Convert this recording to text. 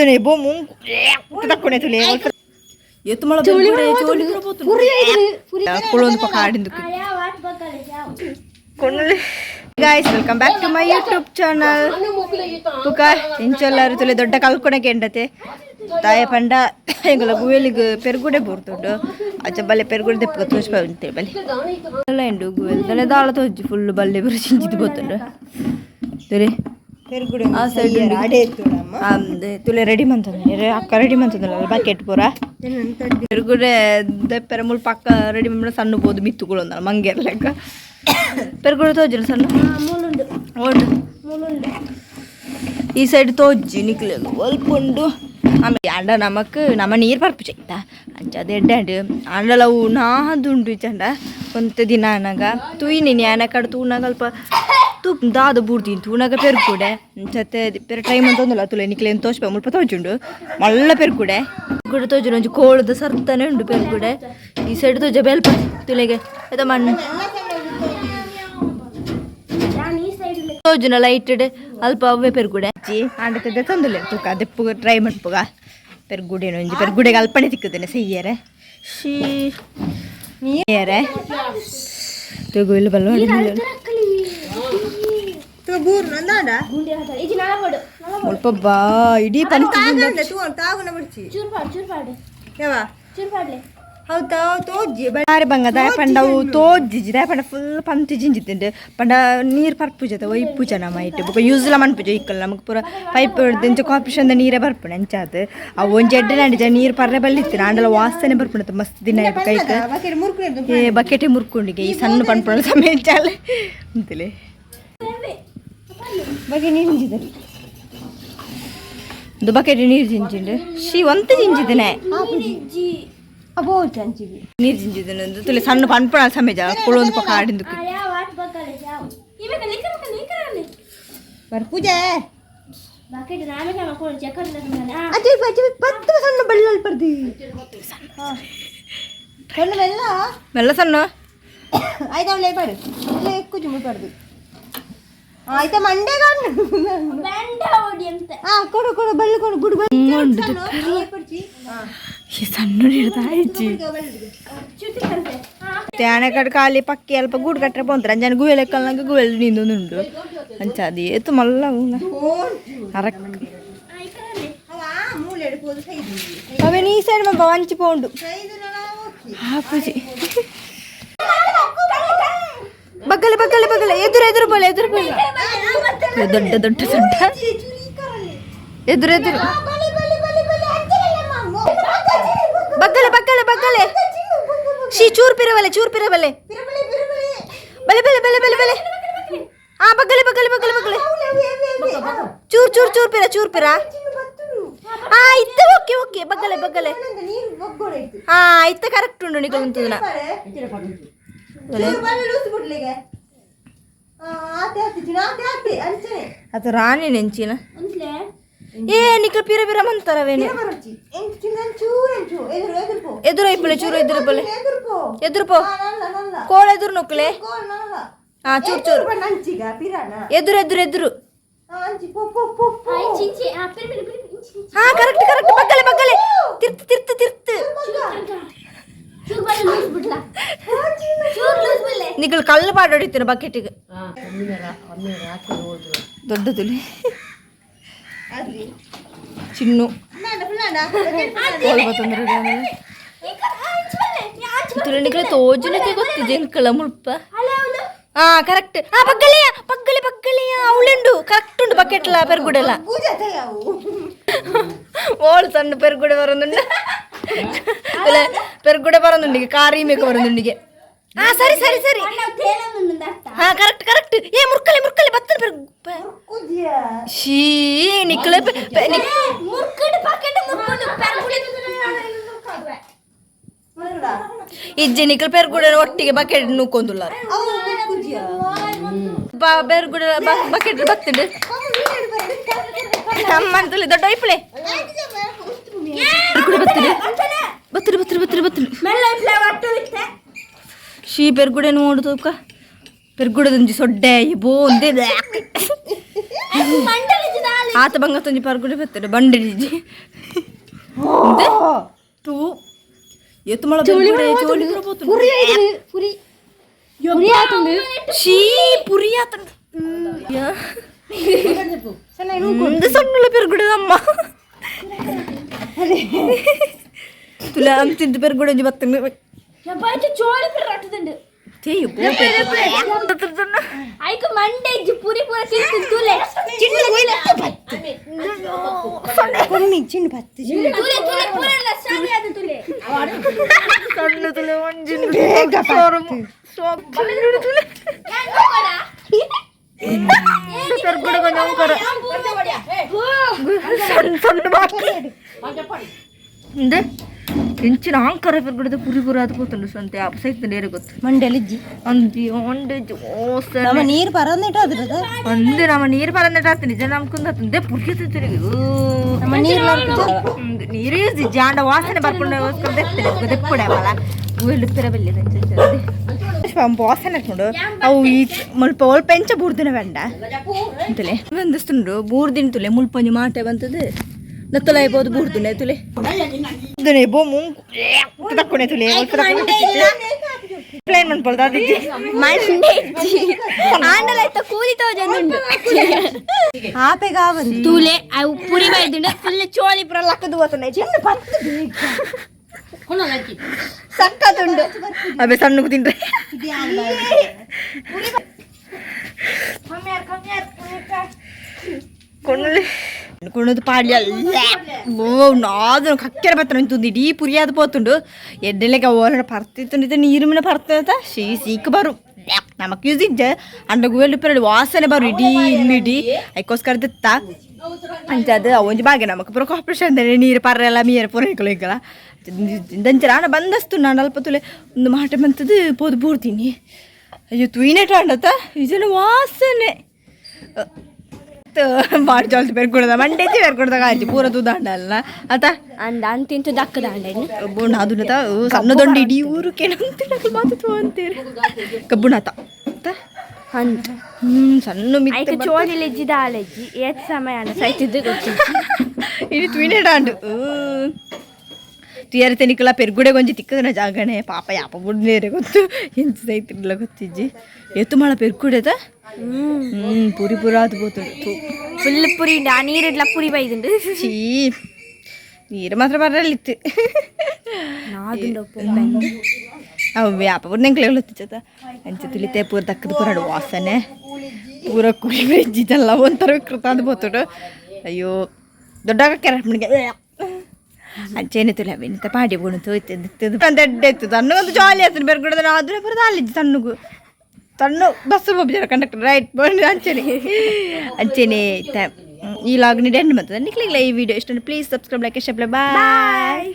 ದಿಂಜಿದನೆ ಬೋ ಮುಂಗ್ ತಕ್ಕೊನೆ ತುಲೆ ಎತ್ತು ಮಳ ಚೋಲಿ ಕುಳೊಂದು ಪಕ್ಕ ಆಡಿಂದು Kondli. Guys, welcome back to my YouTube channel. ತುಕ ಇಂಚೆಲ್ಲಾರು ತುಲೆ ದೊಡ್ಡ ಕಲ್ಕೊಣೆ ಕೆಂಡತೆ ತಾಯ ಪಂಡ ಎಂಗುಲ ಗುವೆಲಿಗ್ ಪೆರ್ಗುಡೆ ಬೂರ್ತುಂಡು. ಅಚ್ಚ ಬಲ್ಲೆ ಪೆರ್ಗುಡೆ ದೆಪ್ಪಗ ತೋಜ್ಪ ಉಂತೆ ಬಲ್ಲೆ ಎಲ್ಲ ಉಂಡು. ಗುವೆಲ್ ತಲೆ ದಾಳ ತೋಜಿ ಫುಲ್ ಬಲ್ಲೆ ಬರು ಚಿಂಚಿದ್ ಬೋತುಂಡು ತುಲೆ. ಪೆರ್ಗುಡೆ. ಆ ಸೈಡ್. ಅಡೆ ಎತ್ತುಡಮ್ಮ. ಅಂದೆ ತುಲೆ ರೆಡಿ ಮಂತಂದು, ಅಕ್ಕ ರೆಡಿ ಮಂತಂದಲ್ಲ ಬಕೆಟ್ ಪೂರ. ಪೆರ್ಗುಡೆ ದೆಪ್ಪರೆ ಮುಲ್ ಪಕ್ಕ ರೆಡಿ ಮಂಡ ಸಣ್ಣ ಬೋದು ಮಿತ್ತುಕೊಳ್ಳೊಂದಲ್ಲ ಮಂಗೆರ್ ಲೆಕ್ಕ. ಪೆರ್ಗುಡೆ ತೋಜಿಲ್ಲ ಸಣ್ಣ ಓಡು. ಈ ಸೈಡ್ ತೋಜಿ ನಿಕ್ಲೆಗ್ ಒಲ್ಪ ಉಂಡು. ಆಮೇಲೆ ಅಂಡ ನಮಕ್ ನಮ್ಮ ನೀರು ಪರ್ಪುಜ ಇತ್ತ ಅಂಚ ಅದು ಎಡ್ಡೆ ಉಂಡು. ಅಂಡಲ ಅವು ನಾದುಂಡು ಚಂಡ ಒಂತೆ ದಿನ ಆನಗ ತೂಯಿನಿ ಆನ ಕಡೆ ತೂನಾಗ ಅಲ್ಪ ತೂಪ್ ದಾದ ಬೂಡ್ತೀನಿ ತೂನಾಗ ಪೆರ್ಗುಡೆ ಅಂಚತ್ತೆ ಪೆರ ಟ್ರೈ ಮಂತೊಂದುಲ್ಲ. ತುಲೆ ನಿಕ್ಲೇನು ತೋಜ್ಪ ಮುಲ್ಪ ತೋಜುಂಡು ಮಲ್ಲ ಪೆರ್ಗುಡೆ ಗುಡೆ ತೋಜುಂಡು. ಒಂಜಿ ಕೋಳದ ಸರ್ತಾನೆ ಉಂಡು ಪೆರ್ಗುಡೆ. ಈ ಸೈಡ್ ತೋಜ ಬೆಲ್ಪ ತುಲೆಗೆ ಎದ ಮಣ್ಣು ತೋಜುನ ಲೈಟೆಡ್ ಅಲ್ಪ ಅವೇ ಪೆರ್ಗುಡೆ. ಅಜ್ಜಿ ಆಂಡತೆ ತಂದುಲೆ ತುಕ ದೆಪ್ಪುಗ ಟ್ರೈ ಮನ್ಪುಗ. ಪೆರ್ಗುಡೆನ ಒಂಜಿ ಪೆರ್ಗುಡೆಗೆ ಅಲ್ಪನೆ ತಿಕ್ಕುದೇನೆ ಸೆಯ್ಯರೆ ಶೀ ನೀಯರೆ ತಗೋ ಇಲ್ಲ ಬಲ್ಲ. ಬೂರ್ ನಂದಾಂಡ. ಮುಲ್ಪ ಬಾ ಇಡೀ ಪಂಚ. ತಾಗುನ ಬಿಡ್ಚಿ ಯಾವ ಹೌದಾ ತೋಜಿ. ಬಾರಿ ಬಂಗ ದಾಯ ಪಂಡ ಅವು ತೋಜ್ಜಿಜಿ ದಾಯ ಪಂಡ ಫುಲ್ ಪಂತಿ ಜಿಂಜಿತಿಂಡು. ಪಂಡ ನೀರು ಪರ್ಪುಜದ ಒಯ್ಪುಜ ನಮ್ಮ ಇಟ್ಟು ಬೊಕ ಯೂಸ್ಲ ಮನ್ಪುಜ ಇಕ್ಕಲ್ಲ. ನಮಕ್ ಪೂರ ಪೈಪ್ ಇಂಚ ಕಾರ್ಪೊರೇಷನ್ ನೀರೇ ಬರ್ಪುಂಡು. ಅಂಚಾದ್ ಅವು ಒಂಜಿ ಎಡ್ಡೆ ನಂಡಿಜ ನೀರು ಪರ್ರೆ ಬಲ್ಲಿತ್ತು. ಆಂಡಲ ವಾಸನೆ ಬರ್ಪುಂಡು ಮಸ್ತ್ ದಿನ ಕೈಕ್. ಬಕೆಟ್ ಮುರ್ಕು. ಏ ಬಕೆಟೆ ಮುರ್ಕೊಂಡಿಗೆ ಈ ಸಣ್ಣ ಪನ್ಪುಣ ಸಮಯ ಚಾಲೆ ಅಂತಲೇ. ಬಗೆ ನೀರು ಜಿಂಜಿದೆ. ಇದು ಬಕೆಟ್ ನೀರು ಜಿಂಜಿಂಡು she ಒಂತೆ ಜಿಂಜಿದನೆ. ಅಬೋ ಚಂಚಿಗೆ. ನೀರು ಜಿಂಜಿದನೆ ತುಲೆ ಸಣ್ಣ ಪನ್ಪುಣ ಸಮಯ ಕುಳೊಂದು ಪಕ್ಕ ಆಡಿಂದು. ಬರ್ಪೂಜೆ ಅಜ್ಜಿ ಅಜ್ಜಿ ಪತ್ತು ಸಣ್ಣ ಬಳ್ಳಲ್ ಪರ್ದಿ ಸಣ್ಣ ಬೆಲ್ಲ. ಮೆಲ್ಲ ಸಣ್ಣ. ಆಯ್ತು ಅವಳು ಪಾಡು ಇಲ್ಲ ఎక్కువ ಪರ್ದು ಆಯ್ತಾ ಮಂಡೆ. ಹಾ ಕೊಡು ಕೊಡು ಬಳ್ಳಿ ಕೊಡು ಗುಡು ಬಳ್ಳಿ. ಉಂಡು ಈ ಸಣ್ಣ ಹಿಡ್ದು ಆಯ್ಚಿ ಆಣೆಕಡ್ ಖಾಲಿ ಪಕ್ಕಿ ಅಲ್ಪ ಗೂಡು ಕಟ್ಟರೆ ಪೋಂತಾರೆ. ಅಂಜಾನ ಗುವೆಲ್ ಎಕ್ಕಲ್ನಾಗ ಗುವೆಲ್ ನೀಂದೊಂದುಂಡು. ಅಂಚ ಅದು ಏತು ಮಲ್ಲ ಅರಕ್ ಅವೇ ಈ ಸೈಡ್ ಮಂಪ ವಂಚಿ ಪೋಂಡು ಆಪುಜಿ. ಬಗ್ಗಲೆ ಬಗ್ಗಲೆ ಬಗ್ಗಲೆ ಎದುರು ಎದುರು ಬೋಲೆ ಎದುರು ಬೋಲೆ ದೊಡ್ಡ ದೊಡ್ಡ ದೊಡ್ಡ ಎದುರು ಎದುರು ಬಗ್ಗಲೆ ಬಗ್ಗಲೆ ಬಗ್ಗಲೆ ಶೀ ಚೂರ್ ಪಿರವಲೆ ಚೂರ್ ಪಿರವಲೆ ಬಲೆ ಬಲೆ ಬಲೆ ಬಲೆ ಬಲೆ ಆ ಬಗ್ಗಲೆ ಬಗ್ಗಲೆ ಬಗ್ಗಲೆ ಬಗ್ಗಲೆ ಚೂರ್ ಚೂರ್ ಚೂರ್ ಪಿರ ಚೂರ್ ಪಿರ. ಆ ಇತ್ತ ಓಕೆ ಓಕೆ ಬಗ್ಗಲೆ ಬಗ್ಗಲೆ. ಹಾ ಇತ್ತ ಕರೆಕ್ಟ್ ಉಂಡು ನಿಕ ಉಂತುದನ. ಅದು ರಾಣಿ ನೆಂಚಿನ ಏ ನಿಕ್ಲ ಪಿರ ಪಿರ ಮಂತಾರವೇನೆ. ಎದುರು ಐಪಲೆ ಚೂರು ಎದುರು ಬಲೆ ಎದುರು ಪೋ ಕೋಳ ಎದುರು ನೊಕ್ಲೆ. ಹಾ ಚೂರು ಚೂರು ಎದುರು ಎದುರು ಎದುರು. ಹಾ ಕರೆಕ್ಟ್ ಕರೆಕ್ಟ್ ಬಗ್ಗಲೆ ಬಗ್ಗಲೆ ತಿರ್ತು ತಿರ್ತು ತಿರ್ತು. ನಿಕಲ್ ಕಲ್ಲು ಪಾಡ ಹೊಡಿತೀರ ಬಕೆಟಿಗೆ ದೊಡ್ಡ ತುಲಿ ಚಿನ್ನು ಕೋಲ್ ಬತ್ತಂದ್ರೆ ತುಲಿ ನಿಕಲ ತೋಜುನಕ್ಕೆ ಗೊತ್ತಿದೆ ಎಂಕಲ ಮುಲ್ಪ. ಹಾ ಕರೆಕ್ಟ್. ಹಾ ಬಗ್ಗಲೆಯ ಬಗ್ಗಲೆ ಬಗ್ಗಲೆಯ ಅವಳುಂಡು ಕರೆಕ್ಟ್ ಉಂಡು ಬಕೆಟ್ಲ ಪೆರ್ಗುಡೆಲ್ಲ. ಓಳು ಸಣ್ಣ ಪೆರ್ಗುಡೆ ಬರೋದುಂಡು ಪೆರ್ಗುಡೆ ಬರೋದುಂಡಿಗೆ ಕಾರಿ ಮೇಕ ಬರೋದುಂಡಿಗೆ. ಹಾ ಸರಿ ಸರಿ ಸರಿ. ಹಾ ಕರೆಕ್ಟ್ ಕರೆಕ್ಟ್. ಏ ಮುರ್ಕಲೆ ಮುರ್ಕಲೆ ಬತ್ತನ ಪೆರ್ ಶೀ ನಿಕ್ಲೆ ಇಜ್ಜಿ ನಿಕ್ಲ ಪೆರ್ಗುಡೆ ಒಟ್ಟಿಗೆ ಬಕೆಟ್ ನೂಕೊಂದುಲ್ಲ ಬಾ ಪೆರ್ಗುಡೆ ಬಕೆಟ್ ಬತ್ತುಂಡು ಅಮ್ಮಂತಲ್ಲಿ ದೊಡ್ಡ ಐಪ್ಲೆ ಪೆರ್ಗುಡೆ ಬತ್ತುಂಡು ಬತ್ತುಡು ಬತ್ತುಡು ಬತ್ತುಡು ಬತ್ತುಡು ಶೀ ಪೆರ್ಗುಡೆ ನೋಡು ತೂಕ ಪೆರ್ಗುಡೆದೊಂಜಿ ಸೊಡ್ಡೆ ಬೋ ಒಂದೇ. ಆತ ಬಂಗ ತೊಂಜಿ ಪರ್ಗುಡೆ ಬರ್ತದೆ ಬಂಡೆ ತೂ ಎತ್ತು ಮಳ ಚೋಳಿ ಪುರಿ ಪುರಿ ಪುರಿ ಆತುಂಡು. ಶೀ ಪುರಿ ಆತುಂಡು. ಒಂದು ಸಣ್ಣ ಪೆರ್ಗುಡದಮ್ಮ ತುಲ ಅಂತಿಂತ ಪೆರ್ಗುಡೆ ಒಂಜಿ ಬತ್ತಂಡು. ಚೋಳಿ ರಟ್ಟದುಂಡು. ತೇಯು. ಐಕ್ ಮಂಡೆ ಇಜ್ಜಿ, ಪುರಿ ಪೂರ ತಿಂತು ತುಲೆ. ಚಿನ್ನ ಪತ್ತು ಕೊಮ್ಮಿ ಚಿನ್ನ ಪತ್ತು ಚಿನ್ನ. ತುಲೆ ತುಲೆ ಪೂರ ಸಾನಿ ಅದು ತುಲೆ. ಸಣ್ಣ ತುಲೆ ಒಂಜಿ. ಬೇಗ ಪತ್ತು. ತುಲೆ ಪೆರ್ಗುಡೆ ಕೊಂಚ ಅಂಕರ ಸಣ್ಣ ಸಣ್ಣ ಬಾಕಿ ಇಂದೆ ಇಂಚಿನ ಆಂಕರ ಪೆರ್ಗುಡೆದ ಪುರಿ ಪುರ ಅದು ಪೋತುಂಡು ಸ್ವಂತ ಸೈತ ನೇರ ಗೊತ್ತು. ಮಂಡೆಲಿಜ್ಜಿ. ಅಂದಿ ಒಂಡೆ ಜೋಸ. ನಮ್ಮ ನೀರು ಪರന്നിಟ್ಟು ಅದ್ರದ. ಅಂದೆ ನಮ್ಮ ನೀರು ಪರಂದಟ ಆಗ್ತೀನಿ ಜನ ನಮ್ಕೊಂಡ್ ಪುರಿ. ನಮ್ಮ ನೀರು. ನೀರೇ ಜಾಂಡ ವಾಸನೆ ಬರ್ಕೊಂಡು ದೆಪ್ಪುಡೆ ಅವಲ ಹೂವೆಲ್ಲ ಬೆಲ್ಲ ವಾಸನೆ ಹಾಕೊಂಡು ಅವು ಈ ಮುಲ್ಪ ಒಲ್ಪ ಎಂಚ ಬೂರ್ದಿನ ಬೇಡ ಅಂತಲೇ ಬಂದಿಸ್ತುಂಡು ಬೂರ್ದಿನ ತುಲೆ ಮುಲ್ಪ ಒಂಜಿ ಮಾಟೆ ಬಂತದೆ ನತ್ತಲ ಐಬೋದು ಬೂರ್ದುನೆ ತುಲೆ ದುನೆ ಬೋ ಮುಂಗ್ ತಕ್ಕೊನೆ ತುಲೆ ಒಲ್ಪ ಪ್ಲೇನ್ ಮನ್ಪೊಳ್ದ ಅದಿಜ್ಜಿ. ಮಂಡೆ ಇಜ್ಜಿ ಆಂಡಲ ಇತ್ತ ಕೂಲಿ ತೋಜೊಂದುಂಡು. ಆಪೆಗ ಬಂದು. ತೂಲೆ ಅವು ಪುರಿ ಬೈದುಂಡು ಫುಲ್ ಚೋಳಿ ಪೂರ ಲಕ್ಕದು ಹೋತನೆ. ಚಿನ್ನ ಪತ್ತು ಬೇಗ. ಸಕ್ಕತ್ತುಂಡು ಅಬೆ ಸಣ್ಣಗೆ ತಿಂದ್ರೆ. ಕೊಣ್ಣಲಿ ಕೊಣ್ಣದು ಪಾಡ್ಲಿ ಅಲ್ಲ ಓ ನಾದು ಕಕ್ಕೆರ ಬತ್ತನ ತುಂದು ಇಡೀ ಪುರಿಯಾದ ಪೋತುಂಡು ಎಡ್ಡೆಲೆಗ ಓಲಡ ಪರ್ತಿತ್ತುಂಡು ನೀರು ಮಿನ ಪರ್ತದ ಶೀ ಸೀಕ್ ಬರು ನಮಕ್ ಯೂಸ್ ಇಜ್ಜ ಅಂಡ ಗುವೆಲ್ ಪೆರಡು ವಾಸನೆ ಬರು ಇಡೀ ಇಲ್ಲಿಡಿ ಐಕೋಸ್ಕರ ದಿತ್ತ ಅಂಚಾದ ಒಂಜಿ ಬಾಗೆ ನಮಕ್ ಪೂರ ಕಾಪರೇಷನ್ ನೀರು ಪರ್ರೆಲ್ಲ ಮೀರ ಪೂರ ಇಕ್ಕಲ ದಂಚರ ಆಣ ಬಂದಸ್ತು ನಾನು ಅಲ್ಪ ತುಲೆ ಒಂದು ಮಾಟೆ ಬಂತದ್ದು ಪೋದು ಬೂರ್ತೀನಿ. ಅಯ್ಯೋ ತುಯ್ನೆಟ ಅಂಡತ ಇದನ್ನು ವಾಸನೆ ಬಾರಿ ಜಾಲ್ತಿ ಬೆರ್ಕೊಡ್ದ ಮಂಡೆಚ್ಚಿ ಬೆರ್ಕೊಡ್ದ ಕಾಂಚಿ ಪೂರ ತೂದಾಂಡ ಅಲ್ಲ ಆತ. ಅಂದ ಅಂತಿಂತು ದಕ್ಕದ ಅಂಡ. ಕಬ್ಬುಣ ಅದು ಸಣ್ಣ ದೊಂಡಿ ಇಡೀ ಊರು ಕೆಣಂತೀರ ಮಾತು ಅಂತೀರಿ ಕಬ್ಬುಣಾತ ಅಂತ. ಸಣ್ಣ ಮಿತ್ತ. ಐಕ್ ಚೋಳಿ ಲೆಜ್ಜಿ ದಾಲೆಜ್ಜಿ ಏತ್ ಸಮಯ ಅಂಡ ಸೈತಿದ್ದು ಗೊತ್ತಿಲ್ಲ. ಇಡೀ ತುಯ್ನೆಟ ಅಂಡು ತುಯರ್ ತೆನಿಕಲ ಪೆರ್ಗುಡೆ ಗೊಂಜಿ ತಿಕ್ಕದನ ಜಾಗಣೆ ಪಾಪ ಯಾಪ ಬುಡ್ನೇರೆ ಗೊತ್ತು ಎಂಚ ಸೈತಿರ್ಲ ಗೊತ್ತಿಜ್ಜಿ ಎತ್ತು ಮಾಳ ಪೆರ್ಗುಡೆದ ಪುರಿ ಪುರ ಅದು ಪೋತುಂಡು. ಫುಲ್ ಪುರಿ ಆ ನೀರಿಡ್ಲ ಪುರಿ ಬೈದುಂಡು. ಚೀ ನೀರು ಮಾತ್ರ ಬರಲಿತ್ತು. ಅವು ವ್ಯಾಪ ನೆಂಕ್ಲೆ ಗೊತ್ತಿಚ್ಚತ ಅಂಚ ತುಲಿತೆ ಪೂರ ದಕ್ಕದ ಪೂರ ವಾಸನೆ ಪೂರ ಕುಡಿ ಬೆಜ್ಜಿದಲ್ಲ ಒಂಥರ ವಿಕೃತ ಅದು ಪೋತುಂಡು. ಅಯ್ಯೋ ದೊಡ್ಡ ಕೆರೆ ಅಂಚೇನೆ ತುಲೆ ಅವಿನಿತ ಪಾಡಿ ಬೋಣು ಇತ್ತು ದಡ್ಡ ಇತ್ತು ತಣ್ಣಗೊಂದು ಜಾಲಿ ಆಗ್ತದೆ ಬೆರ್ಗುಡದ ಆದ್ರೆ ಬರೋದು ಅಲ್ಲಿದ್ದು ತಣ್ಣಗು ತಣ್ಣು ಬಸ್ ಒಬ್ಬ ಕಂಡಕ್ಟರ್ ರೈಟ್ ಬಂದು ಅಂಚೆನೆ ಅಂಚೆನೆ ಈ ಲಾಗ್ ನೀಡಿ ಎಂಡ್ ಮಾಡ್ತದೆ. ನಿಕ್ಲಿಲ್ಲ ಈ ವಿಡಿಯೋ ಇಷ್ಟ please subscribe, like, share. Bye.